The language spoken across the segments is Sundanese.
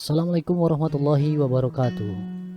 Assalamualaikum warahmatullahi wabarakatuh.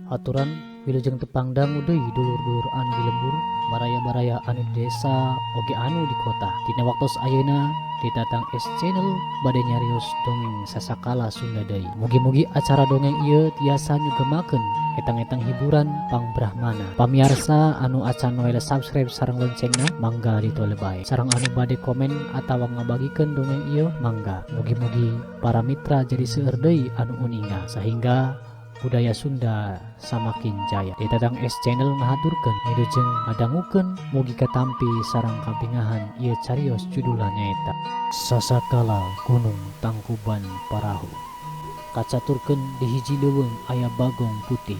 Aturan wilujeng tepang dangu deui dulur-dulur anu di lembur, baraya-baraya anu di desa oge anu di kota. Dina waktos ayeuna di Tatang S Channel bade nyarios dongeng sasakala Sunda deui. Mugi-mugi acara dongeng ieu tiasa nyugemakeun etang-etang hiburan pangbrahmana. Pamiarsa anu acan noel subscribe sareng loncengna, mangga ditole bae. Sareng anu bade komen atawa ngabagikeun dongeng ieu, mangga. Mugi-mugi para mitra jadi seueur deui anu uninga sehingga budaya Sunda samakin jaya. Di Tatang S Channel ngahaturkeun wilujeng ngadangukeun, mugi katampi sareng kabingahan. Ieu carios judulna nyaeta Sasakala Gunung Tangkuban Parahu. Kacaturkeun di hiji leuweung aya bagong putih.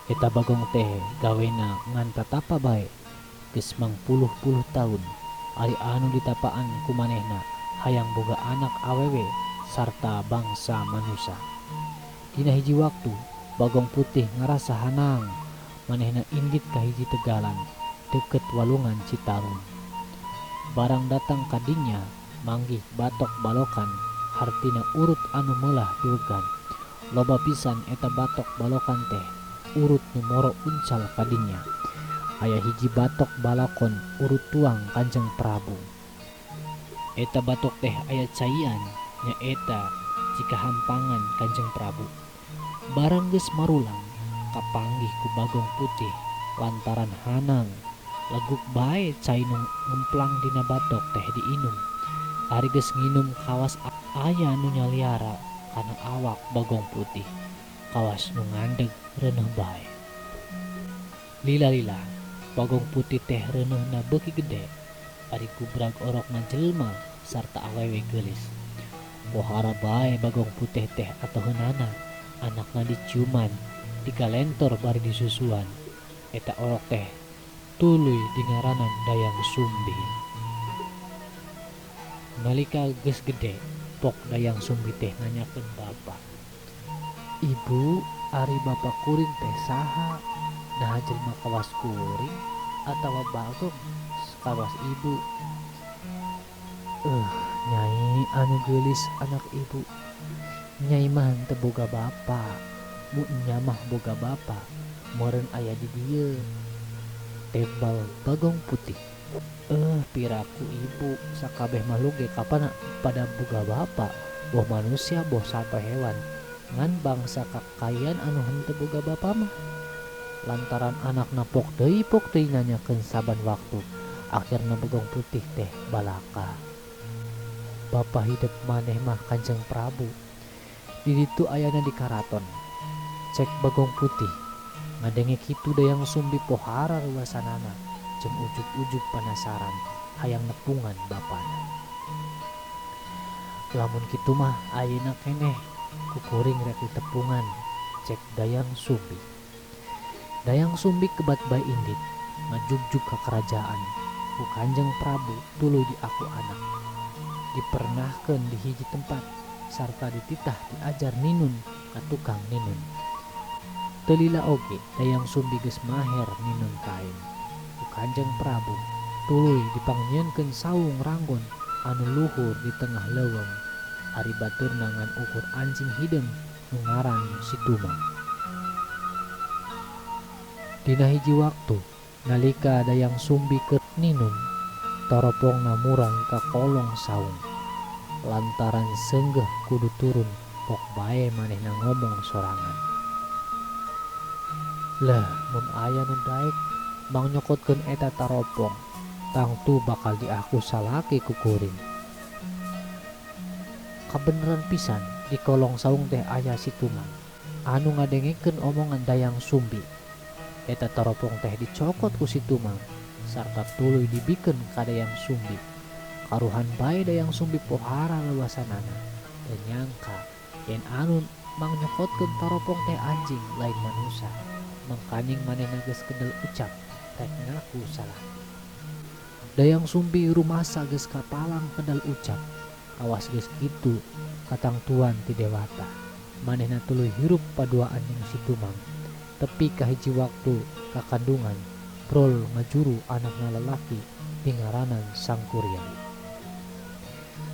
Eta bagong teh gawena ngan tatapa bae geus mangpuluh-puluh taun. Ari anu ditapaan ku manehna hayang boga anak awewe sarta bangsa manusa. Dina hiji waktu Bagong Putih ngarasa hanang, manehna indit ka hiji tegalan deket walungan Citarum. Barang datang ka dinya manggih batok balokan, hartina urut anu meulah duregan. Loba pisan eta batok balokan teh urut nu moro uncal ka dinya. Aya hiji batok balakon urut tuang Kanjeng Prabu. Eta batok teh aya caian, nyaeta jika hampangan Kanjeng Prabu. Barang geus marulang kapanggih ku Bagong Putih, lantaran hanang leguk bae cai nu ngemplang dina batok teh diinum. Ari geus nginum kawas aya nu nyaliara kana awak Bagong Putih, kawas nu ngandeg reuneuh bae. Lila-lila Bagong Putih teh reuneuhna beuki gede, ari gubrag orokna jelema sarta awewe geulis. Pohara bae Bagong Putih teh atoheunana, anakna diciuman, digalentor bari disusuan. Eta orok teh tuluy dingaranan Dayang Sumbi. Nalika geus gede, pok Dayang Sumbi teh nanyakeun bapa. "Ibu, ari bapa kuring teh saha? Naha jelema kawas kuring atawa bagong kawas ibu?" "Eh, nyai anu geulis, anak ibu. Nyai mah henteu boga bapa. Mun nya mah boga bapa, meureun aya di dieu," tembal Bagong Putih. "Eh, piraku ibu sakabeh makhluk ge kapana pada boga bapa, boh manusia boh sato hewan. Ngan bangsa kakaian anu henteu boga bapa mah." Lantaran anakna pok deui nanyakeun saban waktu, akhirna Bagong Putih teh balaka. "Bapa hidep maneh mah Kanjeng Prabu. Di ditu ayana di karaton," cek Bagong Putih. Ngadenge kitu Dayang Sumbi pohara reuasanana jeung ujug-ujug panasaran hayang nepungan bapana. "Lamun kitu mah ayeuna keneh ku kuring rek ditepungan," cek Dayang Sumbi. Dayang Sumbi kebat bae indit ngajugjug ka kerajaan. Ku Kanjeng Prabu tuluy diaku anak. Dipernahkeun di hiji tempat sarta dititah diajar ninun ka tukang ninun. Teu lila oge Dayang Sumbi geus maher ninun kain. Ku Kanjeng Prabu tuluy dipangnyieunkeun saung ranggon anu luhur di tengah leuweung. Ari baturna ngan ukur anjing hideung nu ngaran Si Tumang. Dina hiji waktu nalika Dayang Sumbi keur ninun, toropongna murang ka kolong saung. Lantaran seunggeuh kudu turun, pok bae manehna ngomong sorangan. "Leh, mun aya nu daek mangnyokotkeun eta taropong, tangtu bakal diaku salaki ku kuring." Kabeneran pisan di kolong saung teh aya Si Tumang anu ngadengekeun omongan Dayang Sumbi. Eta taropong teh dicokot ku Si Tumang sarta tuluy dibikeun ka Dayang Sumbi. Karuhan bae Dayang Sumbi pohara leuasanana, teu nyangka yen anu mangnyokotkeun taropong teh anjing lain manusa. Mangkaning manehna geus kendel ucap rek ngaku salaki. Dayang Sumbi rumasa geus kapalang kendel ucap. Kawas geus kitu katangtuan ti dewata. Manehna tuluy hirup paduaan jeung Si Tumang. Tepi ka hiji waktu kakandungan, brol ngajuru anakna lalaki dingaranan Sangkuriang.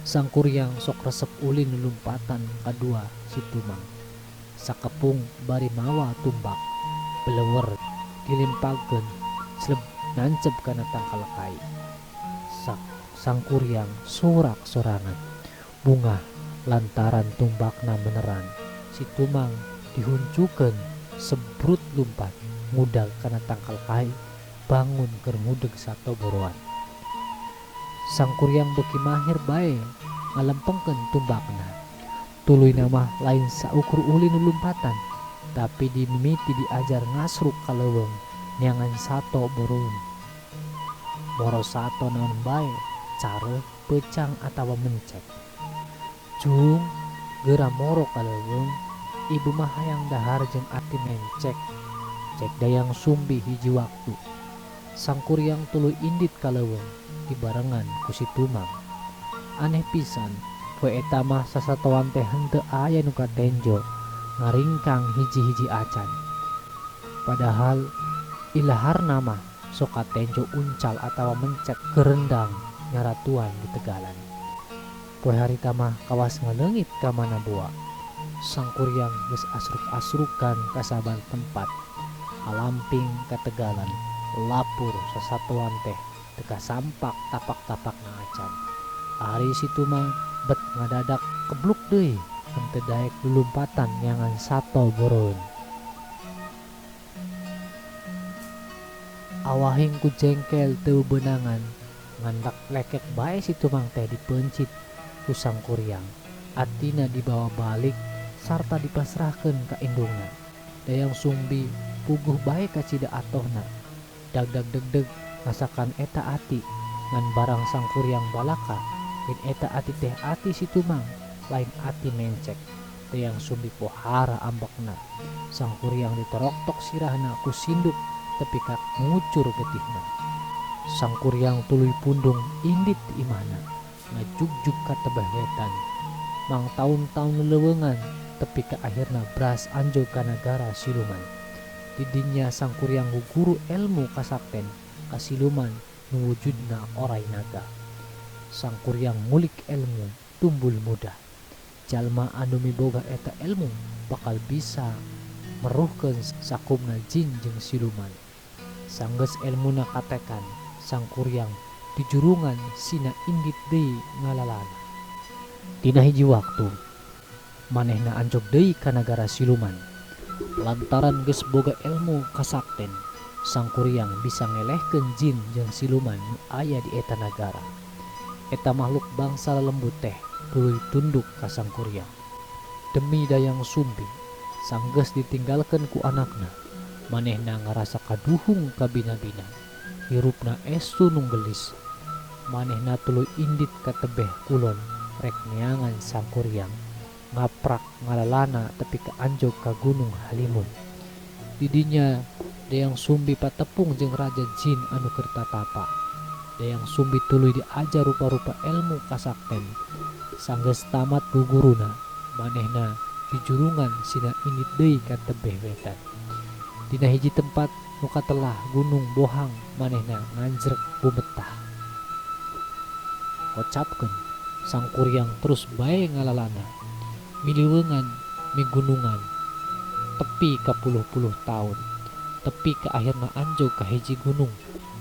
Sangkuriang sok resep ulin lulumpatan kadua Si Tumang. Sakepung bari mawa tumbak belewer dilempagkeun sleb nancep kana tangkal kai. Sangkuriang sorak sorangan bungah lantaran tumbakna beneran. Si Tumang dihuncukeun sebrut lumpat ngudag kana tangkal kai bangun keur ngudeg sato boroan. Sangkuriang beuki mahir bae ngalempengkeun tumbakna. Tuluyna mah lain saukur ulin nu lumpatan, tapi dimimiti diajar ngasruk ka leuweung neangan sato boroeun. Moro sato naon bae, careuh, peucang atawa mencek. Cung, geura moro ka leuweung, ibu mah hayang dahar jeung ati mencek. Cek Dayang Sumbi hiji waktu. Sangkuriang tuluy indit ka leuweung dibarengan ku si Tumang. Aneh pisan, poe eta mah sasatoan teh henteu aya nu katenjo ngaringkang hiji-hiji acan. Padahal ilaharna mah sok katenjo uncal atawa mencet kerendang nyaratuan di tegalan. Poe harita mah kawas ngaleungit ka mana boa. Sangkuriang geus asruk-asrukan ka saban tempat, kalamping ka tegalan, lapur sasatoan teh teu kasampak tapak-tapakna acan. Ari si Tumang bet ngadadak kebluk deui henteu daek lulumpatan neangan sato boroeun. Awahing ku jengkel teu beunangan, ngandak lekek bae si Tumang teh dipeuncit ku Sangkuriang. Atina dibawa balik sarta dipasrahkeun ka indungna. Dayang Sumbi puguh bae kacida atohna. Dagdag degdeg ngasakan eta ati ngan barang Sangkuriang balaka yen eta ati teh ati si Tumang lain ati mencek. Dayang Sumbi pohara ambekna. Sangkuriang ditoroktok sirahna ku sinduk tepi ka ngucur getihna. Sangkuriang tuluy pundung indit ti imahna, ngajugjug ka tebeh wetan. Mang taun-taun leleuweungan tepi ka akhirna bras anjog ka nagara siluman. Didinya Sangkuriang guguru elmu kasakten ka siluman nu wujudna oray naga. Sangkuriang ngulik elmu tumbul muda. Jalma anu miboga eta elmu bakal bisa meruhkeun sakumna jin jeung siluman. Sanggeus elmuna katekan, Sangkuriang dijurungan sina indit deui ngalalana. Dina hiji waktu manehna anjog deui ka nagara siluman. Lantaran geus boga elmu kasakten, Sangkuriang bisa ngelehkeun jin jeung siluman nu aya di eta nagara. Eta makhluk bangsa lelembut teh tuluy tunduk ka Sangkuriang. Demi Dayang Sumbi, sanggeus ditinggalkeun ku anakna, manehna ngarasa kaduhung ka bina-bina. Hirupna estu nu geulis. Manehna tuluy indit ka tebeh kulon rek neangan Sangkuriang. Ngaprak ngalalana tepi ka anjog ka Gunung Halimun. Didinya Dayang Sumbi patepung jeung raja jin anu keur tatapa. Dayang Sumbi tuluy diajar rupa-rupa elmu kasakten. Sanggeus tamat guguruna, manehna dijurungan sina indit deui ka tebeh wetan. Dina hiji tempat nu katelah Gunung Bohang manehna nganjrek bumetah. Kocapkeun Sangkuriang terus bae ngalalana. Miliweungan migunungan tepi ka puluh-puluh taun, tepi ka akhirna anjog ka hiji gunung.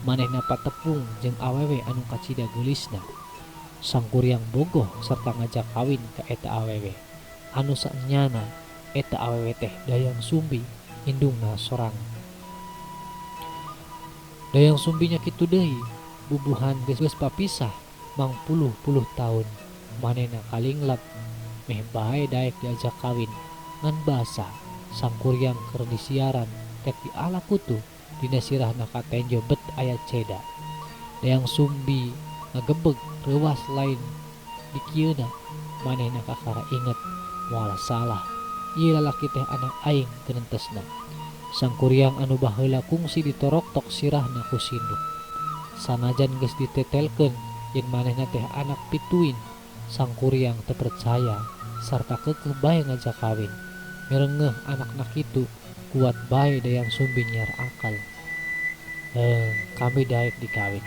Manehna patepung jeung awewe anu kacida geulisna. Sangkuriang bogoh sarta ngajak kawin ka eta awewe. Anu saenyana eta awewe teh Dayang Sumbi indungna sorang. Dayang Sumbi nya kitu deui, bubuhan geus papisah mang puluh-puluh taun. Manehna kalinglap meh bae daek diajak kawin ngan basa Sangkuriang keur disiaran rek diala kutu dina sirahna katenjo bet aya ceda. Dayang Sumbi ngagebeg reuwas lain dikieuna. Manehna kakara inget moal salah ieu lalaki teh anak aing genentesna. Sangkuriang anu baheula kungsi ditoroktok sirahna ku sinduk. Sanajan geus ditetelkeun yen manehna teh anak pituin, Sangkuriang teu percaya sarta keukeuh bae ngajak kawin. Mirengeuh anakna kitu kuat bae Dayang Sumbi nyiar akal. Kami daek dikawin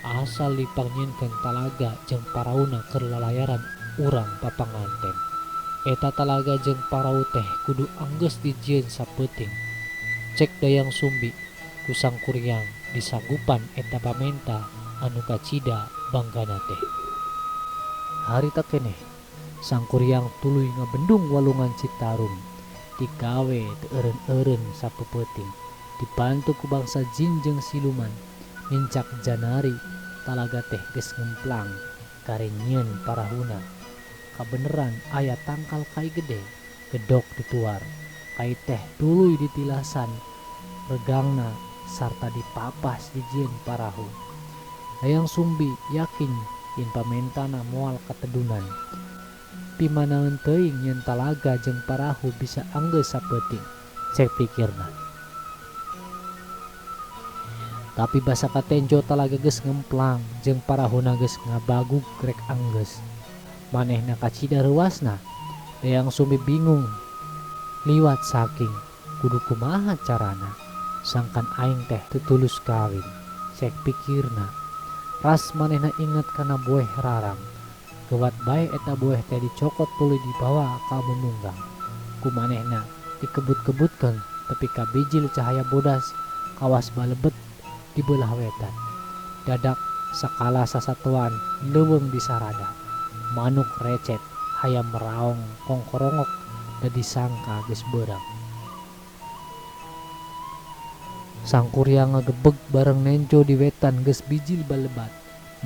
asal dipangnyeunkeun talaga jeung parauna keur lalayaran urang papanganten. Eta talaga jeung parau teh kudu anggeus dijieun sapeuting. Cek Dayang Sumbi ku Sangkuriang disanggupan eta pamenta anu kacida banggana teh. Harita keneh Sangkuriang tuluy ngabendung walungan Citarum digawe teu eureun-eureun sapeupeting dibantu ku bangsa jin jeung siluman nincak janari talaga teh geus ngemplang kari nyieun parahuna. Kabeneran aya tangkal kai gede gedok dituar kai teh tuluy ditilasan regangna sarta dipapas dijieun parahu. Dayang Sumbi yakin yen pamentana moal katedunan. Pimanaeun teuing yen talaga jeung parahu bisa anggeus sapeuting, cek pikirna. Tapi basa katenjo talaga geus ngemplang jeung parahuna geus ngabagug rek anggeus. Manehna kacida reuasna. Dayang Sumbi bingung liwat saking kudu kumaha carana sangkan aing teh teu tulus kawin, cek pikirna. Ras manehna inget kana bueh rarang. Geuwat bae eta bueh teh dicokot tuluy dibawa ka mumunggang. Ku manehna dikebut-kebutkeun tepi ka bijil cahaya bodas kawas balebet di beulah wetan. Dadak sakala sasatoan leuweung disarada. Manuk recet hayam meraong kongkorongok da disangka geus beurang. Sangkuriang ngagebeg bareng nenjo di wetan geus bijil balebat.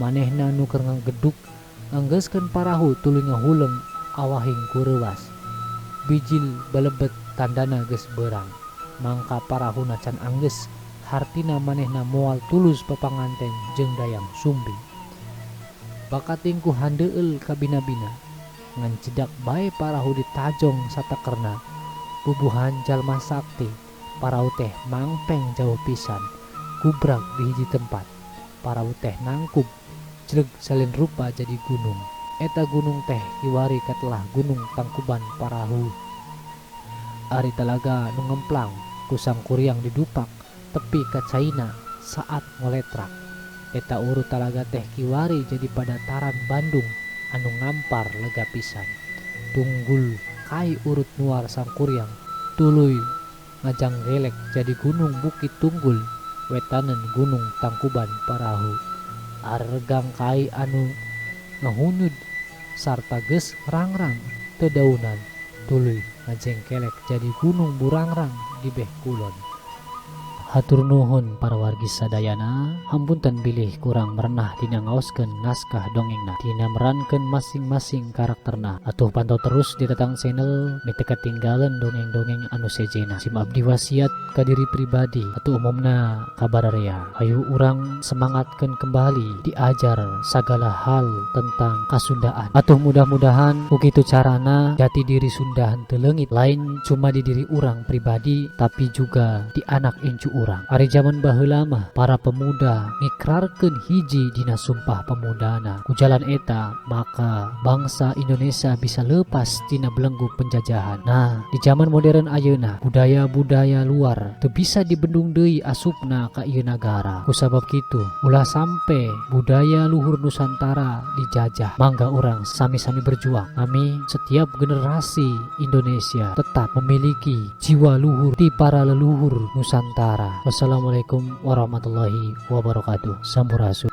Manehna nu keur ngageduk nganggeuskeun parahu tuluy ngahuleng awahing ku reuas. Bijil balebet tandana geus beurang. Mangka parahuna can anggeus hartina manehna moal tulus papanganten jeung Dayang Sumbi. Bakating ku handeueul kabina-bina ngan cedak bae parahu ditajong satakerna. Bubuhan jalma sakti parau teh mangpeng jauh pisan gubrag di hiji tempat. Parau teh nangkub jleg salin rupa jadi gunung. Eta gunung teh kiwari katelah gunung Tangkuban Parahu. Ari talaga nu ngemplang ku Sangkuriang didupak tepi ka caina saat ngoletrak. Eta urut talaga teh kiwari jadi padataran Bandung anu ngampar lega pisan. Tunggul kai urut nuar Sangkuriang tuluy ngajanggelek jadi gunung Bukit Tunggul wetanen gunung Tangkuban Parahu. Aregang kai anu ngahunyud sarta geus rangrang teu daunan tuluy ngajengkelek jadi gunung Burangrang di beh kulon. Hatur nuhun para wargi sadayana, hampunten bilih kurang merenah dina ngaoskeun naskah dongengna, dina merankeun masing-masing karakterna. Atuh pantau terus di Tatang Channel, mite ketinggalan dongeng-dongeng anu sejena. Sim abdi wasiat ka diri pribadi atau umumna ka bararea. Hayu urang semangatkeun kembali diajar sagala hal tentang kasundaan. Atuh mudah-mudahan ku kitu carana jati diri Sunda henteu leungit, lain cuma di diri urang pribadi tapi juga di anak incu urang. Ari jaman baheula mah para pemuda ngikrarkeun hiji dina sumpah pemudana. Ku jalan eta maka bangsa Indonesia bisa lepas tina belenggu penjajahan. Nah, di zaman modern ayeuna budaya-budaya luar teu bisa dibendung deui asupna ka ieu nagara. Kusabab kitu ulah sampe budaya luhur Nusantara dijajah. Mangga urang sami-sami berjuang. Kami setiap generasi Indonesia tetap memiliki jiwa luhur di para leluhur Nusantara. Wassalamualaikum warahmatullahi wabarakatuh. Sampurasun.